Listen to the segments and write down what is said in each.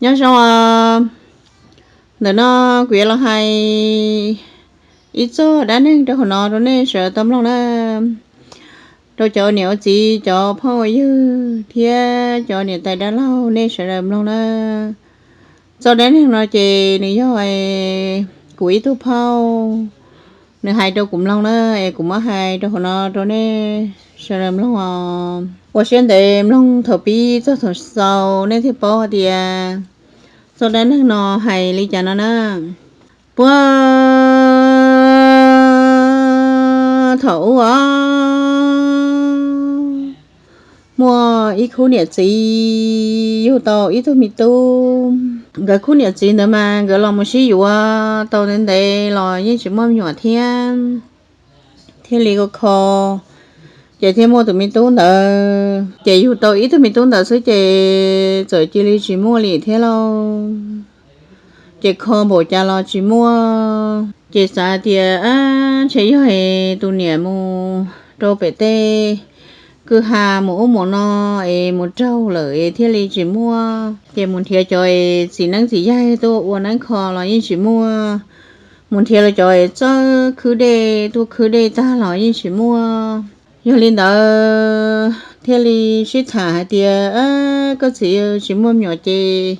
Nyob zoo os, ntawm no kuv yuav los hais ib txog dab neeg rau hauv no rau nej sawv daws tau mloog na, rau cov niam ua txiv, cov phooj ua ywg thiab cov niam tais dab laug nej sawv daws mloog na. Txoj dab neeg no ces nws yog kuv ib tug phauj, nws hais rau kuv mloog na, es kuv muab hais rau hauv no rau nej sawv daws mloog os. Ua siab ntev mloog thaum pib txog thaum xaus nej thiaj paub tias txoj dab neeg no hais li cas no na. Puag thaum ub os, muaj ib khub niam txiv yug tau ib tug me tub. Nkawd khub niam txiv ntawd mas nkawd los mus sib yuav tau ntev ntev los yeej tsis muaj me nyuam thiab, thiaj li kho kho, ces thiaj muaj tus me tub ntawd. Ces yug tau ib tug me tub ntawd xwb ces txawm cia li tsis muaj li thiab lauj. Ces kho npaum cas los tsis muaj, ces xav tias ntshe yog tus niam mus rau pem tej kwj ha mus ub mus no es mus raug lawm es thiaj li tsis muaj. Ces mus nrhiav cov es txiv neeb txiv yaig tuaj ua neeb kho los yeej tsis muaj. Mus nrhiav los cov es txawj khwb dej tuaj khwb dej tag los yeej tsis muaj. Yog li ntawd thiaj li sib tham hais tias, koj txiv, tsis muaj me nyuam ces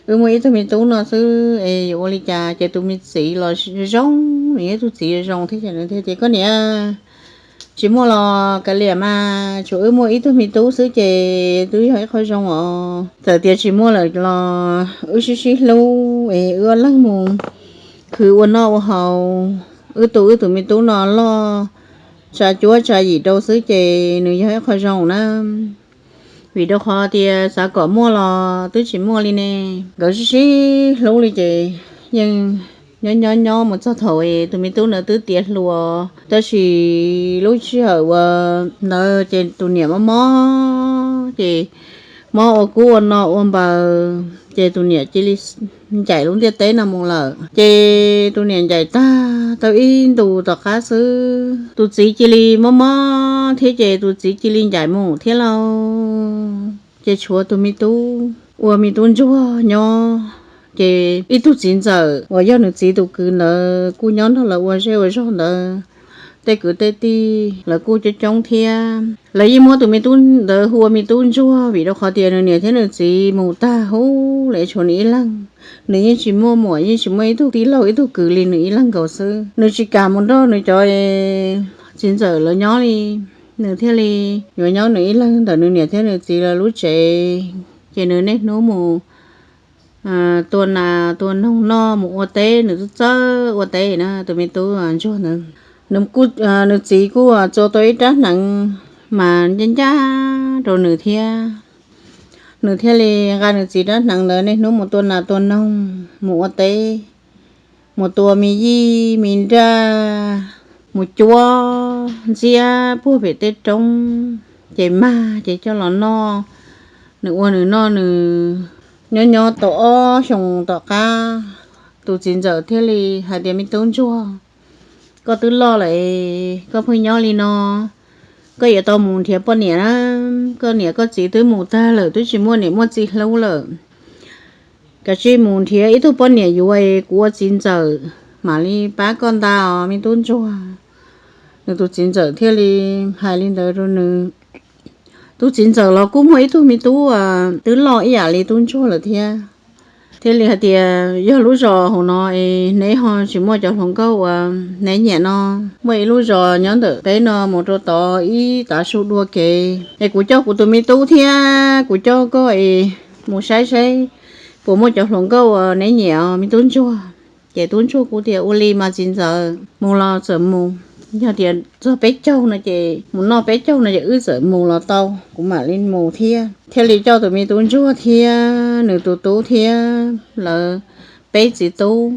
wb muaj ib tug me tub no xwb es yuav ua li cas? Ces tus me txiv los zoo, nws yog tus txiv zoo thiab, ces nws thiaj tias, koj niam, tsis muaj los kav liam mas, tsuas wb muaj ib tug me tub xwb ces twb yog ib qho zoo os. Txawm tias tsis muaj lawm los wb sib sib hlub es wb ob leeg mus khwv ua noj ua haus, wb tu wb tus me tub no loj, tsa cuab tsa yim rau xwb ces nws yog ib qho zoo na. Vim rau qhov tias xav kom muaj los twb tsis muaj li ne. Nkawd sib sib hlub li ces yeej nyob nyob nyob mus txog thaum tus me tub ntawd twb tiav hluas, tab sis lub sij hawm uas ntawd ces tus niam mob mob ces mob ua kub ua no ua npaws, ces tus niam cia li ncaim lub ntiaj teb no mus lawm. Ces tus niam ncaim tag tau ib ntus tom qab xwb, tus txiv cia li mob mob thiab ces tus txiv cia li ncaim mus thiab lauj. Ces tshuav tus me tub ua me tub ntsuag nyob. Ces ib tug txiv ntxawm uas yog nws txiv tus kwv ntawd kuj nyob nrog lawv ua zej ua zog ntawd, tej kwv tej tij lawv kuj coob coob thiab. Lawv yeej muab tus me tub ntawd hu ua me tub ntsuag vim rau qhov tias nws niam thiab nws txiv mus tag huv lawm tshuav nws ib leeg. Nws yeej tsis muaj muam, yeej tsis muaj ib tug tij laug ib tug kwv li, nws ib leeg nkaus xwb. Nws tsis kam mus nrog nws cov txiv ntxawm lawv nyob li, nws thiaj li yuav nyob nws ib leeg ntawm nws niam thiab nws txiv lawv lub tsev. Ces nws niaj hnub mus tua nas tua noog noj, mus ua teb, nws txawj txawj ua teb na, tus me tub ntsuag ntawd. Nws txiv kuj txua tau ib rab hneev mas ncaj ncaj rau nws thiab. Nws thiaj li nqa nws txiv rab hneev ntawd niaj hnub mus tua nas tua noog, mus ua teb, mus tua me yij me nraj, mus cuab ntxiab puag pem tej roob, ces mag ces coj los noj. Nws ua nws noj nws, nyob nyob tau ob xyoos tom qab, tus txiv ntxawm thiaj li hais tias, me tub ntsuag, koj twb loj lawm, koj pheej nyob li no, koj yuav tau mus nrhiav poj niam na. Koj niam koj txiv twb mus tag lawm, twb tsis muaj niam muaj txiv hlub lawm. Kav tsij mus nrhiav ib tug poj niam yuav, kuv ua txiv ntxawm mam li pab koj ntag os me tub ntsuag. Nws tus txiv ntxawm thiaj li hais li ntawd rau nws. Tus txiv ntxawm los kuj muaj ib tug me tub twb loj ib yam li tub ntsuag lawm thiab. Thiaj li hais tias, yog lub zos hauv no es neb ho tsis muaj cov hluas nkauj uas neb nyiam no, muaj ib lub zos nyob ntawm peb no mus rau tod ib tav su dua kev, es kuv coj kuv tus me tub thiab kuv coj koj es mus saib saib puas muaj cov hluas nkauj uas neb nyiam os me tub ntsuag. Ces tub ntsuag kuj tias, ua li mas txiv ntxawm, mus los txawm mus. Yog tias txog peb caug no ces mus noj peb caug no ces wb txawm mus los tau, kuv mam li mus thiab. Thiaj li coj tus me tub ntsuag thiab nws tus tub thiab lawv peb txiv tub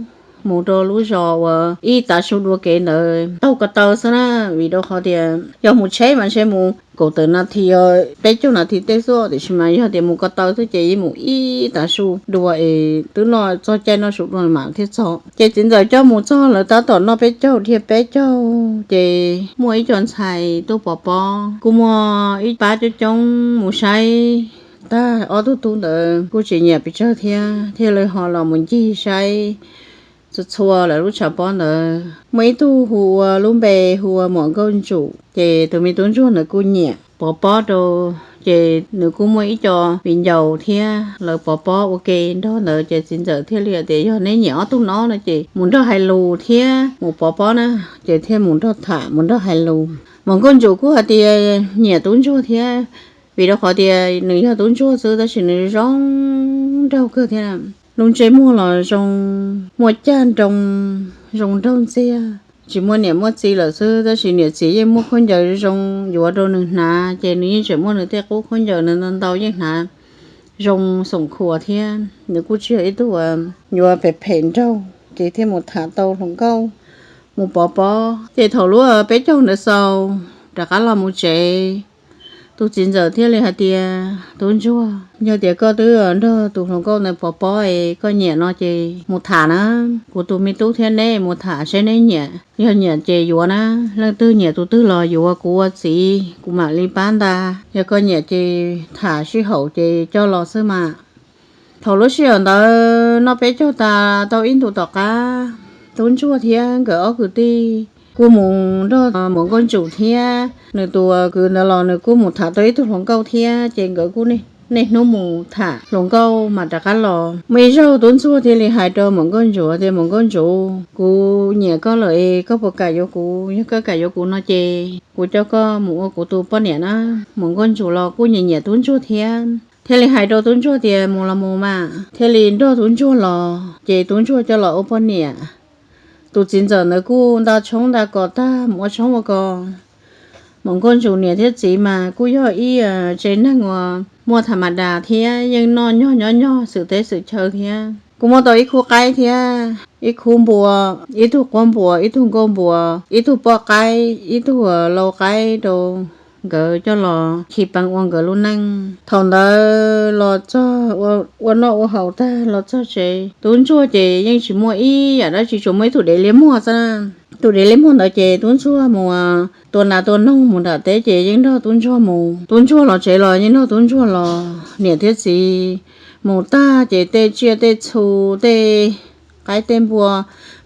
mus rau lub zos uas ib tav su dua kev ntawd taug ko taw xwb na, vim rau qhov tias yog mus tsheb mas ntshe mus kaum tawm nas this, peb caug nas this tej xwb, tiam sis mas yog tias mus ko taw xwb ces yeej mus ib tav su dua es twb noj txog caij noj su dua mam thiaj txog. Ces txiv ntxawm coj mus txog lawv tab tom noj peb caug dhia peb caug, ces muaj ib co ntxhais tuaj pov pob, kuj muaj ib pab coob coob mus saib Tag ob tug tub ntawd kuj tsis nyiam pes tsawg thiab, thiaj li ho los mus ncig saib txhua txhua lawv lub tshav pob ntawd. Muaj ib tug hu ua lub npe hu ua Muam Nkauj Ntsum, ces tus me tub ntsuag ntawd kuj nyiam pov pob rau, ces nws kuj muaj ib co viv ncaus thiab lawv pov pob ua ke nrog ntawd, ces txiv ntxawm thiaj li tias, yog neb nyiam ob tug no no ces mus nrog hais lus thiab mus pov pob na, ces thiaj mus nrog tham mus nrog hais lus. Muam Nkauj Ntsum kuj hais tias nyiam tub ntsuag thiab, vim rau qhov tias nws yog tub ntsuag xwb tab sis nws zoo nraug kawg thiab. Lub ntsej muag los zoo, muaj caj nroo, zoo nraug ntxiag. Tsis muaj niam muaj txiv lawm xwb tab sis niam txiv yeej muaj khaub ncaws zoo yuav rau nws hnav, ces nws yeej tseem muaj nws tej qub khaub ncaws nws ntau ntau yeej hnav zoo xoom khuas thiab. Nws kuj tsis yog ib tug yuav phem phem nraug, ces thiaj mus tham tau hluas nkauj mus pov pob. Ces thaum lub peb caug ntawd xaus rov qab los mus tsev, tus txiv ntxawm thiaj li hais tias, tub ntsuag, yog tias koj twb nrog tus hluas nkauj ntawd pov pob es koj nyiam no ces mus tham na, kuv tus me tub thiab neb mus tham saib neb nyiam, yog nyiam ces yuav na. Leej twg nyiam tus twg los yuav, kuv ua txiv kuv mam li pab ntag. Yog koj nyiam ces tham sij hawm ces coj los xwb mas. Thaum lub sij hawm ntawd noj peb caug tas tau ib ntus tom qab, tub ntsuag thiab nkawd ob kwv tij kuj mus nrog Muam Nkauj Ntsum thiab nws tus kwv ntawd los nws kuj mus tham tau ib tug hluas nkauj thiab, ces nkawd kuj niaj hnub mus tham hluas nkauj mas rov qab los. Muaj ib zaug tub ntsuag thiaj li hais rau Muam Nkauj Ntsum tias, Muam Nkauj Ntsum, kuv nyiam koj lawm es koj puas kam yuav kuv? Yog koj kam yuav kuv no ces kuv coj koj mus ua kuv tus poj niam na. Muam Nkauj Ntsum los kuj nyiam nyiam tub ntsuag thiab, thiaj li hais rau tub ntsuag tias, mus los mus mas, thiaj li nrog tub ntsuag los, ces tub ntsuag coj los ua poj niam. Tus txiv ntxawm ntawd kuj nta tshoob nta kos tag mus ua tshoob ua kos. Muam Nkauj Ntsum niam thiab txiv mas kuj yog ib tsev neeg uas muaj tham ma das thiab yeej noj nyog nyob nyog xwm teb xwm chaw thiab. Kuj muaj tau ib khub qaib thiab ib khub npua, ib tug quab npua, ib tug nkauj npua, ib tug poj qaib, ib tug lau qaib rau nkawd coj los khi peev ua nkawd lub neej. Thaum ntawd los txog ua noj ua haus tag los txog tsev, tub ntsuag ces yeej tsis muaj ib yam dab tsi, tsuas muaj ib tug dev liab muag xwb. Tus dev liab muag ntawd ces tub ntsuag mus tua nas tua noog mus nram teb ces yeej nrog tub ntsuag mus, tub ntsuag los tsev los yeej nrog tub ntsuag los. Niam thiab txiv mus tag ces tej tsiaj tej txhu, tej qaib tej npua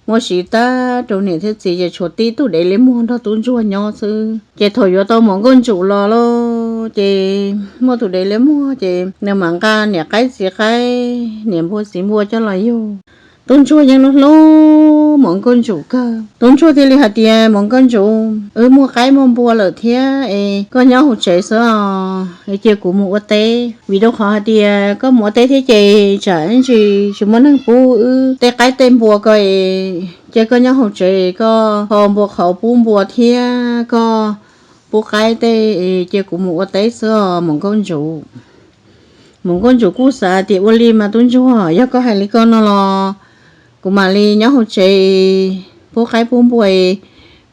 muab siv tag rau niam thiab txiv ces tshuav tib tug dev liab muag nrog tub ntsuag nyob xwb. Ces thaum yuav tau Muam Nkauj Ntsum los lauj, ces muaj tus dev liab muag ces nws mam nqa niam qaib txiv qaib, niam npua txiv npua coj los yug. Tub ntsuag yeej hlub hlub Muam Nkauj Ntsum kawg. Tub ntsuag thiaj li hais tias, Muam Nkauj Ntsum, wb muaj qaib muaj npua lawm thiab es koj nyob hauv tsev xwb os, cia kuv mus ua teb. Vim rau qhov hais tias koj mus ua teb thiab ces tsam ib ntsis tsis muaj neeg pub wb tej qaib tej npua ko es, cia koj nyob hauv tsev, koj kho npua qhauv pub npua thiab koj pub qaib tej, cia kuv mus ua teb xwb os Muam Nkauj Ntsum. Muam Nkauj Ntsum kuj xav tias, ua li mas tub ntsuag, yog koj hais li ko no los kuv mam li nyob hauv tsev pub qaib pub npua,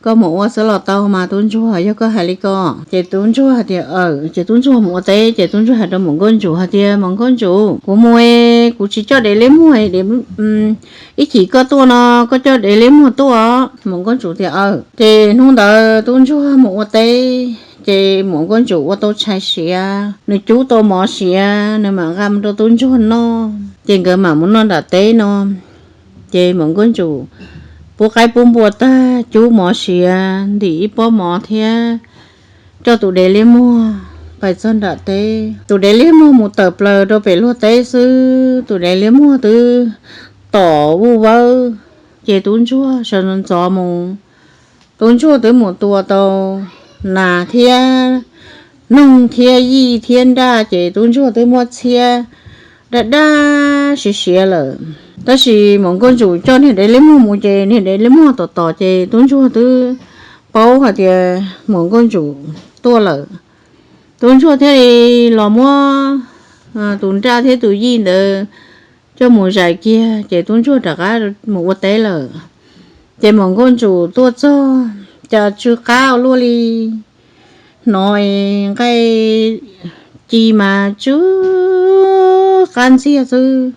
koj mus ua xwb los tau mas tub ntsuag, yog koj hais li ko. Ces tub ntsuag hais tias, aw. Ces tub ntsuag mus ua teb ces tub ntsuag hais rau Muam Nkauj Ntsum hais tias, Muam Nkauj Ntsum, kuv mus, kuv tsis coj dev liab muag, ib chim koj tuaj no koj coj dev liab muag tuaj. Muam Nkauj Ntsum tias, aw. Ces hnub ntawd tub ntsuag mus ua teb ces Muam Nkauj Ntsum ua tau tshais siav, nws cub tau mov siav, nws mam nqa mus rau tub ntsuag noj. Ces nkawd mam mus noj nram teb no. Ces Muam Nkauj Ntsum pub qaib pub npua tag, cub mov siav, ntim ib pob mov thiab coj tus dev liab muag pais txog nram teb. Tus dev liab muag mus tawm plaws rau pem luag teb xwb, tus dev liab muag twb tom vuj vawb, ces tub ntsuag sawv ntxov mus. Tub ntsuag twb mus tua tau nas thiab noog thiab yij thiab nraj, ces tub ntsuag twb muab txhiab daj daj siav siav lawm. Tab sis Muam Nkauj Ntsum coj niag dev liab muag mus ces niag dev liab muag tom tom ces tub ntsuag twb paub hais tias Muam Nkauj Ntsum tuaj lawm. Tub ntsuag thiaj li los muab tus nraj thiab tus yij ntawd coj mus zais kiag ces tub ntsuag rov qab mus ua teb lawm. Ces Muam Nkauj Ntsum tuaj txog, cas tsw qab ua luaj li, hnov nqaij ci mas tsw qab ntxiag xwb.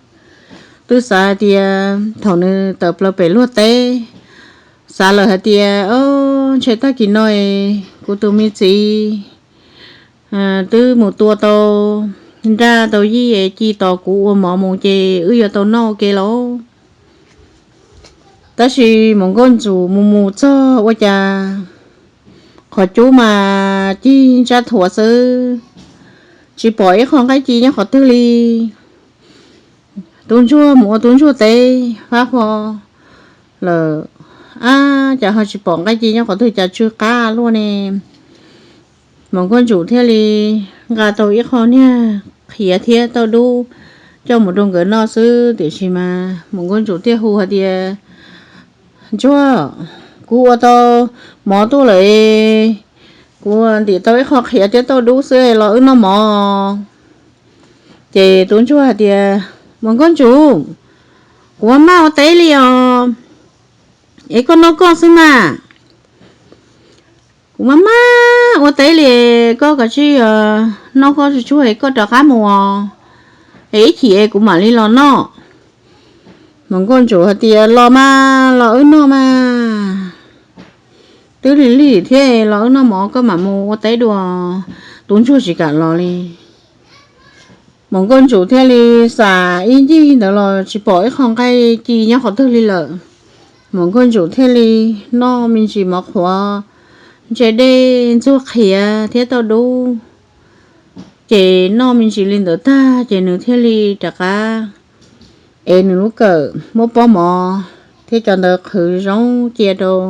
Twb xav hais tias thaum nws tawm plaws pem luag teb, xav lawm hais tias, o, ntshe tag kis no kuv tus me txiv twb mus tua tau nraj tau yij ci tos kuv ua mov mus ces wb yuav tau noj ua ke lauj. Tab sis Mus Nkauj Ntsum mus mus txog ua cas qhov cub mas cig ntsaj thuav xwb, tsis pom ib qho nqaij ci nyob qhov twg li. Tub ntsuag mus ua tub ntsuag teb fab fo lawm, ab, cas ho tsis pom nqaij ci nyob qhov twg, cas tsw qab luaj ne. Mus Nkauj Ntsum thiaj li nqa tau ib qho niag qhiav thiab tauj dub coj mus rau nkawd noj xwb, tiam sis mas Mus Nkauj Ntsum thiaj hu hais tias, Ntsuag, kuv ua tau mov tuaj lawm, kuv ntim tau ib qho qhiav thiab tauj dub xwb, los wb noj mov. Ces tub ntsuag hais tias, Mus Nkauj Ntsum, kuv maj maj ua teb li os, es koj noj koj xwb mas. Kuv maj maj ua teb li, koj kav tsij noj koj tsuag tsuag es koj rov qab mus os, es ib chim es kuv mam li los noj. Mus Nkauj Ntsum hais tias, Los mas, los wb noj mas. Twb lig lig thiab, los wb noj mov koj mam mus ua teb dua. Tub ntsuag tsis kam los li. Mus Nkauj Ntsum thiaj li xauj ib ncig ntawd los tsis pom ib qho nqaij ci nyob qhov twg li lawm. Mus Nkauj Ntsum thiaj li noj me ntsis mov qhuav, ntse dej, ntxuag qhiav thiab tauj dub. Ces noj me ntsis li ntawd tag ces nws thiaj li rov qab ev nws lub kawm muab pob mov thiab cov ntawd qhwv zoo cia rau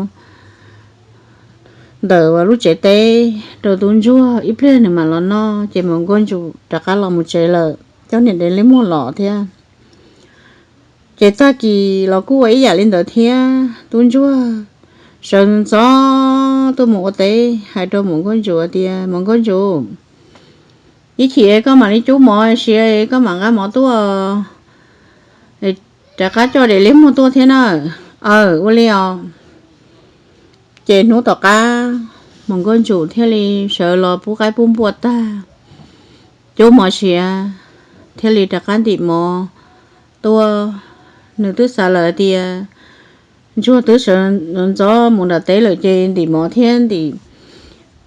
ntawm lub tsev teb rau tub ntsuag, ib pliag nws mam los noj. Ces Mus Nkauj Ntsum rov qab los mus tsev lawm, coj niam dev liab muag los thiab. Ces tag kis los kuj ua ib yam li ntawd thiab. Tub ntsuag sawv ntxov tuaj mus ua teb, hais rau Mus Nkauj Ntsum tias, Mus Nkauj Ntsum, ib chim koj mam li cub mov siav, koj mam nqa mov tuaj, rov qab coj dev liab muag tuaj thiab na. Aw, ua li os. Ces hnub tom qab Mus Nkauj Ntsum thiaj li sawv los pub qaib pub npua tag, cub mov siav, thiaj li rov qab ntim mov tuaj. Nws twb xav lawm tias ntsuag twb sawv ntxov mus nram teb lawm ces ntim mov thiab ntim,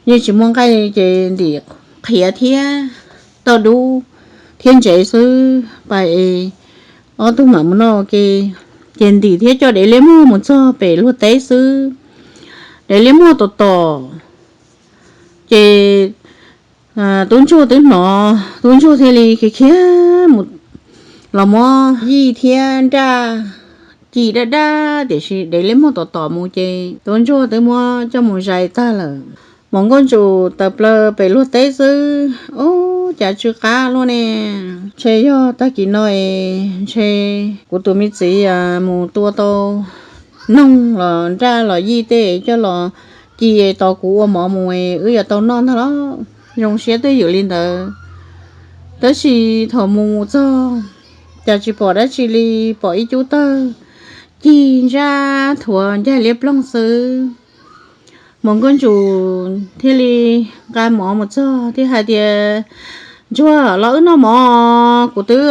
yeej tsis muaj nqaij ces ntim qhiav thiab tauj dub thiab ntsev xwb, pais es ob tug mam mus noj ua ke. Ces ntim thiab coj dev liab muag mus txog pem luag teb xwb, dev liab muag tom tom. Ces tub ntsuag twb hnov, tub ntsuag thiaj li khiav khiav mus los muab yij thiab nraj ci daj daj, tiam sis dev liab muag tom tom mus ces tub ntsuag twb muab coj mus zais tag lawm. Mus Nkauj Ntsum tawm plaws pem luag teb xwb, ub, cas tsw qab luaj ne. Ntshe yog tag kis no es ntshe kuv tus me txiv mus tua tau noog los nraj los yij tej coj los ci tos kuv ua mov mus, wb yuav tau noj ntag los. Zoo siab twj ywm li ntawd. Tab sis thaum mus txog, cas tsis pom dab tsi li, pom ib cub tawg cig ntsaj thuav ncaig liab ploog xwb. Mus Nkauj Ntsum thiaj li nqa mov mus txog thiab hais tias, Ntsuag, los wb noj mov, kuv twb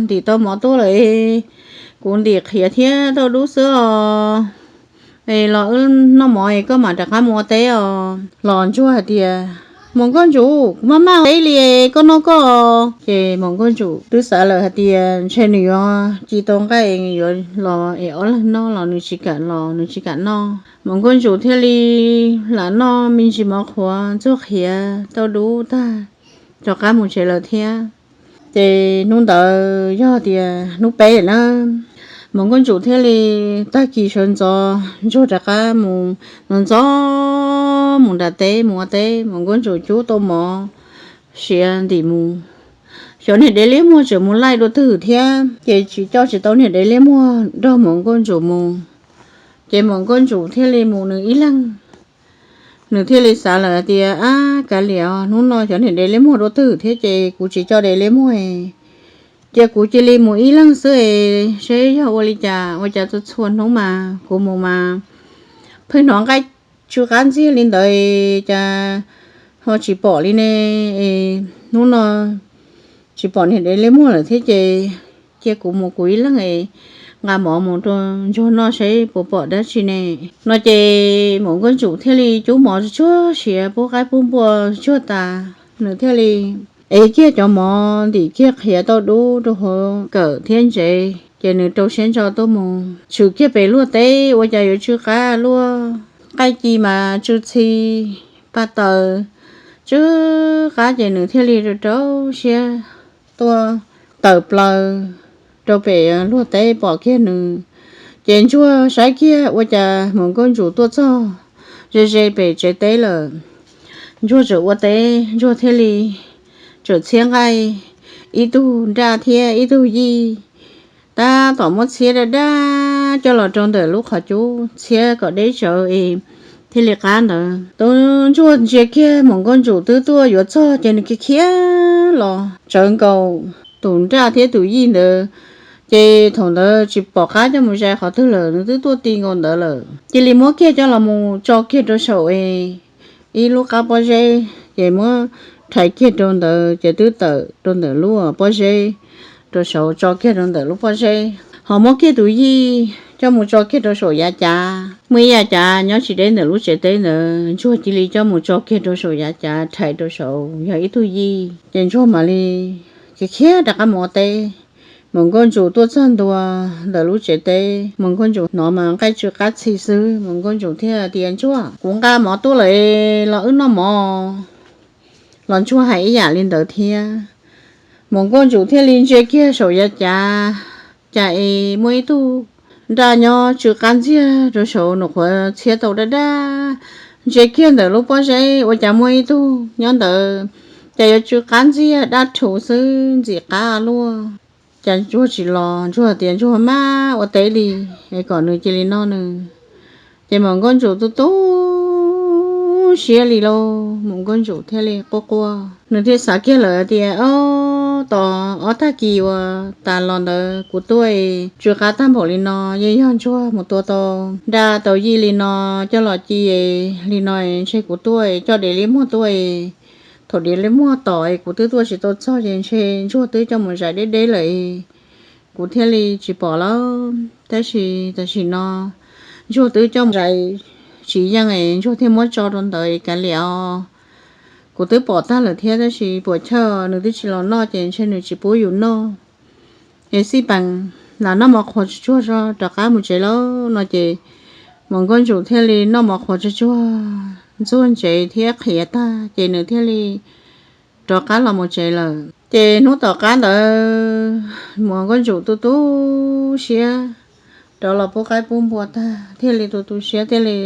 ntim tau mov tuaj lawm, kuv ntim qhiav thiab tauj dub xwb os. Es los wb noj mov es koj mam rov qab mus ua teb os. Los ntsuag hais tias, Mus Nkauj Ntsum, kuv maj maj ua teb li, koj noj koj. Ces Mus Nkauj Ntsum twb xav lawm hais tias ntshe nws yuav ci tau nqaij yuav los es ob leeg noj los nws tsis kam los, nws tsis kam noj. Mus Nkauj Ntsum thiaj li lam noj me ntsis mov qhuav, ntxuag qhiav, tauj dub tag, rov qab mus tsev lawm thiab. Ces hnub ntawd yog tias hnub peb na, Mus Nkauj Ntsum thiaj li tag kis sawv ntxov ntsuag rov qab mus, ntxov ntxov mus nram teb mus ua teb, Mus Nkauj Ntsum cub tau mov siav ntim mus. Xyov niag dev liab muag tseem mus laij dua twg thiab, ces tsis coj tsis tau niag dev liab muag nrog Mus Nkauj Ntsum mus. Ces Mus Nkauj Ntsum thiaj li mus nws ib leeg. Nws thiaj li xav lawm tias, Ab, kav liam os, hnub no xyov niag dev liab muag dua twg thiab ces kuv tsis coj dev liab muag, cia kuv cia li mus ib leeg xwb es seb yog ua li cas, ua cas txhua txhua hnub mas kuv mus mas pheej hnov nqaij tsw qab ntxiag li ntawd, cas ho tsis pom li ne. Hnub no tsis pom niag dev liab muag lawm thiab ces cia kuv mus kuv ib leeg es nqa mov mus rau ntsuag noj seb puas pom dab tsi ne. No ces Mus Nkauj Ntsum thiaj li cub mov tsuag siav, pub qaib pub npua tsuag tas, nws thiaj li ev kiag cov mov ntim kiag qhiav tau dub rau hauv kawm thiab ntsev, ces nws rau siab ntso tuaj mus tshwm kiag pem luag teb ua cas yuav tsw qab luaj. Qaij ci mas tsw txhi paj taws tsw qab, ces nws thiaj li rau rau siab tuaj tawm plaws rau pem luag teb pom kiag nws. Ces ntsuag saib kiag ua cas Mus Nkauj Ntsum tuaj txog ze ze pem tsev teb lawm. Ntsuag tseem ua teb, ntsuag thiaj li tseem txhiab nqaij ib tug nraj thiab ib tug yij, tab tom muab txhiab daj daj coj los rau ntawm lub qhov cub, txhiab kom deb tsawv es thiaj li qab ntawd. Tub ntsuag ntsia kiag Mus Nkauj Ntsum twb tuaj yuav txog, ces nws khiav khiav los tsawv nkaus tus nraj thiab tus yij ntawd. Ces thaum ntawd tsis pom qab coj mus zais qhov twg lawm, nws twb tuaj ti nkaus ntawd lawm. Cia li muab kiag coj los mus tso kiag rau saum es ib lub qab pob zeb, ces muab rhais kiag rau ntawd, ces twb tawm rau ntawm lub pob zeb, rau saud tso kiag rau ntawm lub pob zeb. Ho muab kiag tus yij coj mus tso kiag rau saum yav cav, muaj ib yav cav nyob tsis deb ntawm lub tsev teb ntawd, ntsuag cia li coj mus tso kiag rau saum yav cav, rhais rau saud yog ib tug yij, ces ntsuag mam li khiav khiav rov qab mus ua teb. Mus Nkauj Ntsum tuaj txog ntua ntawm lub tsev teb, Mus Nkauj Ntsum hnov mas nqaij tsw qab txhi xwb, Mus Nkauj Ntsum thiaj tias, Ntsuag, kuv nqa mov tuaj lawm, los wb noj mov. Los ntsuag hais ib yam li ntawd thiab. Mus Nkauj Ntsum thiaj li ntsia kiag saum yav cav, cas es muaj ib tug nraj nyob tsw qab ntxiag rau saud, nws qhuav txhiab tau daj daj. Ntsia kiag ntawm lub pob zeb ua cas muaj ib tug nyob ntawd, cas yuav tsw qab ntxiag dab rhuv xwb, ntxim qab luaj. Cas ntsuag tsis los, ntsuag tias ntsuag maj ua teb li, es kom nws cia li noj nws. Ces Mus Nkauj Ntsum tu tu siab li lauj, Mus Nkauj Ntsum thiaj li quaj quaj. Nws thiaj xav kiag lawm tias, Ob, tos ob tag kis uas tas los ntawd kuv tuaj tsw qab tag npaum li no, yeej yog ntsuag mus tua tau nraj tau yij li no coj los ci li no, ntshe kuv tuaj coj dev liab muag tuaj, thaum dev liab muag tom kuv twb tuaj tsis tau txog, ces ntshe ntsuag twb coj mus zais deb deb lawm, kuv thiaj li tsis pom lawm. Tab sis tam sim no ntsuag twb coj mus zais tsis yeej, ntsuag thiaj muab tso rau ntawd kav liam os. Kuv twb pom tag lawm thiab, tab sis puas chawj nws twb tsis los noj, ces ntshe nws tsis pub yus noj. Es xij peem, lam noj mov qhuav tsuag tsuag rov qab mus tsev lauj no. Ces Mus Nkauj Ntsum thiaj li noj mov qhuav tsuag tsuag, ntxuag ntsev thiab qhiav tag, ces nws thiaj li rov qab los mus tsev lawm. Ces hnub tom qab ntawd Mus Nkauj Ntsum tu tu siab, rov los pub qaib pub npua tag thiaj li tu tu siab, thiaj li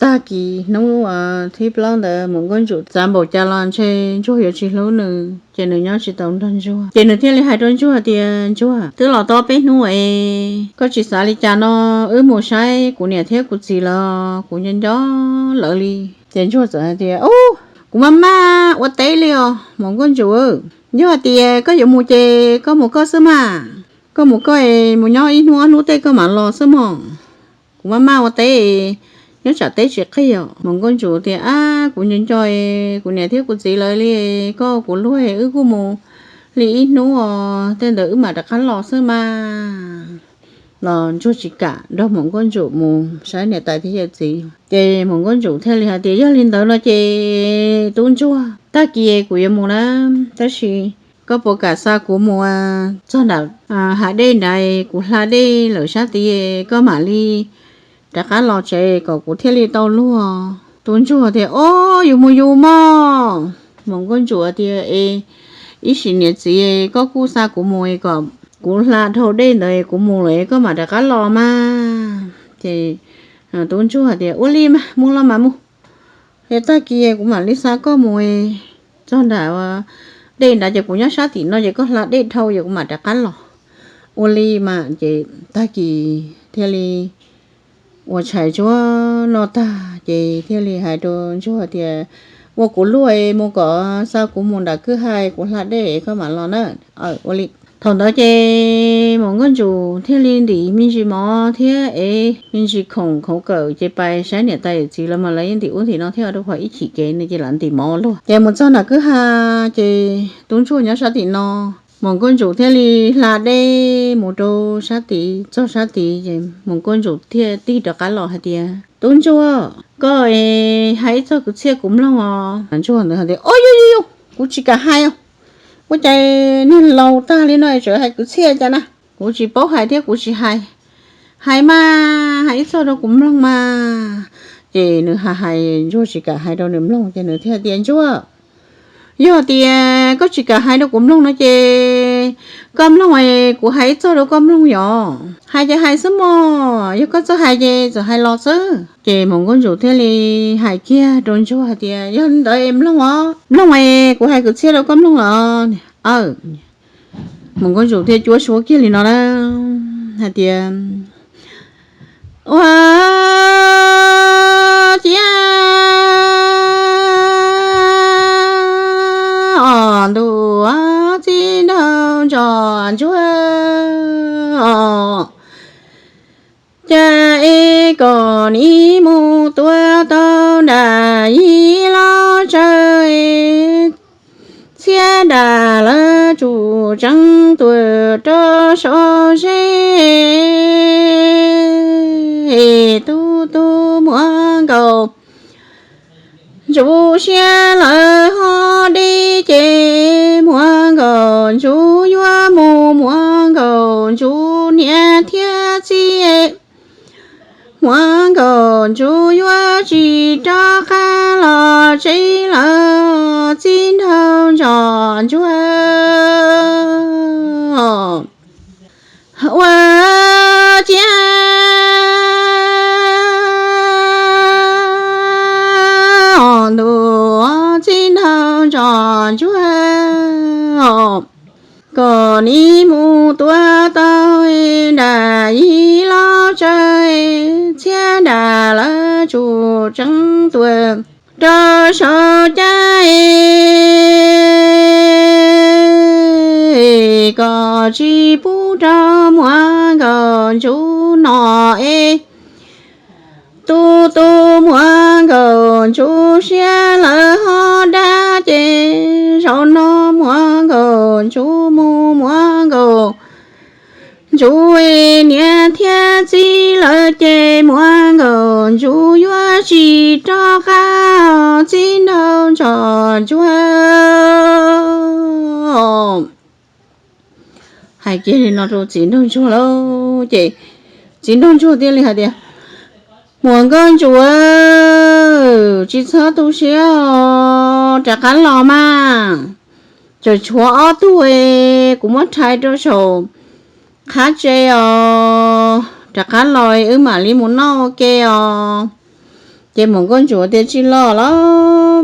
tag kis hnub thib plaub ntawd Mus Nkauj Ntsum xav npaum cas los ntshe ntsuag yuav tsis hlub nws, ces nws nyob tsis tau nrog ntsuag. Ces nws thiaj li hais rau ntsuag tias, Ntsuag, twb los tau peb hnub es koj tsis xav li cas no, wb mus saib kuv niam thiab kuv txiv los kuv nco nco lawv li. Ces ntsuag txawm hais tias, Ub, kuv maj maj ua teb li os Mus Nkauj Ntsum. Yog hais tias koj yuav mus ces koj mus koj xwb mas. Koj mus koj es mus nyob ib hnub ob hnub tej koj mam los xwb mog. Kuv maj maj ua teb, nyob tsam teb tsis qig os. Mus Nkauj Ntsum tias, Ab, kuv nco nco kuv niam thiab kuv txiv lawv li, koj kuv luag wb kuj mus li ib hnub os, tej ntawd wb mam rov qab los xwb mas. Los ntsuag tsis kam nrog Mus Nkauj Ntsum mus saib niam tais thiab yawm txiv. Ces Mus Nkauj Ntsum thiaj li hais tias, Yog li ntawd no ces tub ntsuag, tag kis kuv yuav mus na, tab sis koj puas kam xa kuv mus txog nram hav dej nrad, kuv hla dej lawm sab tid, koj mam li rov qab los tsev kom kuv thiaj li tau luag. Tub ntsuag tias, Ob, yus mus yus mog. Mus Nkauj Ntsum tias, Es ib sim niam txiv koj kuj xa kuv mus kom kuv hla dhau dej ntawd kuv mus lawm koj mam rov qab los mas. Ces tub ntsuag tias, Ua li mas, mus los mas mus. Yog tag kis kuv mam li xa koj mus txog nram dej nrad, ces kuv nyob sab tim no ces koj hla dej dhau ces kuv mam rov qab los. Ua li mas ces tag kis thiaj li ua tshais tsuag noj tag ces thiaj li hais rau ntsuag tias, Ua kuv luag mus kom xa kuv mus nram kwj ha, kuv hla dej koj mam los na. Ua li. Thaum ntawd ces Mus Nkauj Ntsum thiaj li ntim me ntsis mov thiab ev me ntsis khoom khauv kawm ces pais saib niam tais yawm txiv lawv mas lawv yeej ntim ub ntim no thiab, rau qhov ib chim kev no ces lawv ntim mov luag. Ces mus txog nram kwj ha ces tub ntsuag nyob sab tim no, Mus Nkauj Ntsum thiaj li hla dej mus rau sab tid, txog sab tid ces Mus Nkauj Ntsum thiaj tig rov qab los hais tias, Tub ntsuag, koj hais ib txog kwv txhiaj kuv mloog os. Ntsuag ntawd hais tias, Ob, yog yog yog, kuv tsis kam hais os. Ua cas niag laus tag li no tseem hais kwv txhiaj cas na? Kuv tsis paub hais thiab kuv tsis hais. Hais mas hais ib txog rau kuv mloog mas. Ces nws hais hais ntsuag tsis kam hais rau nws mloog ces nws thiaj tias, Ntsuag, yog tias koj tsis kam hais rau kuv mloog no ces koj mloog es kuv hais ib txog rau koj mloog yom. Hais ces hais xwb mog, yog koj txawj hais ces txawm hais los xwb. Ces Muam Nkauj Ntsum thiaj li hais kiag rau ntsuag hais tias, Yog li ntawd es mloog os, mloog es kuv hais kwv txhiaj rau koj mloog los. Muam Nkauj Ntsum thiaj cuab suab kiag li no na, hais tias, Ua ciav os, ntuj txij nraug ntsos ntsuag os, cas es kom nws mus tua tau nram yij los tsawv, txhiab nram lawv tsum tseeb tuam rau saum zeb. Tub tub Muam Nkauj Ntsum siab lawv ho deb ces Muam Nkauj Ntsum yuav mus, Muam Nkauj Ntsum niam thiab txiv, Muam Nkauj Ntsum yuav tsis rov qab los tsev lawm, txij nraug ntsos ntsuag. Ua ciav os, ntuj txij nraug ntsos ntsuag, kom nws mus tua tau nram yij los tsawv, txhiab nram lawv tsum tseeb tuam rau saum caj es kom tsis pub rau Muam Nkauj Ntsum noj es. Tub tub Muam Nkauj Ntsum siab lawv ho dab ces zaum no Muam Nkauj Ntsum mus, Muam Nkauj Ntsum niam thiab txiv lawm ces Muam Nkauj Ntsum yuav tsis rov qab, txij nraug ntsos ntsuag. Hais kiag li no rau txiv nraug ntsuag lauj, ces txiv nraug ntsuag thiaj li hais tias, Muam Nkauj Ntsum, tsis txhob tu siab os, rov qab los mas. Tseem tshuav ob tug es kuv muab rhais rau saum qhab tsev os, rov qab los wb mam li mus noj ua ke os. Ces Muam Nkauj Ntsum tias, Tsis los los,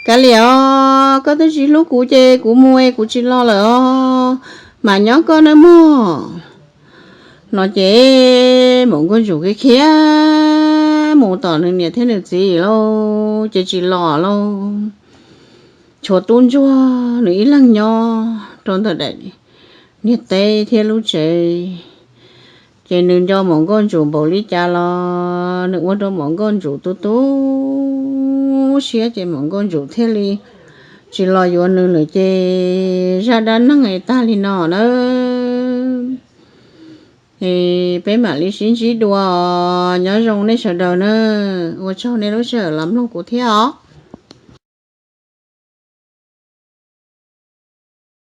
kav liam os, koj twb tsis hlub kuv ces kuv mus es kuv tsis los lawm os, mas nyob koj nawb mog. No ces Muam Nkauj Ntsum khiav khiav mus tom nws niam thiab nws txiv lauj, ces tsis los lauj. Tshuav tub ntsuag nws ib leeg nyob rau ntawm daim niag teb thiab lub tsev. Ces nws nco Muam Nkauj Ntsum npaum li cas los nws ua rau Muam Nkauj Ntsum tu tu siab, ces Muam Nkauj Ntsum thiaj li tsis los yuav nws lawm ces zaj dab neeg es tag li no na. Es peb mam li sib ntsib dua, nyob zoo nej sawv daws na, ua tsaug nej lub sij hawm los mloog kuv thiab os.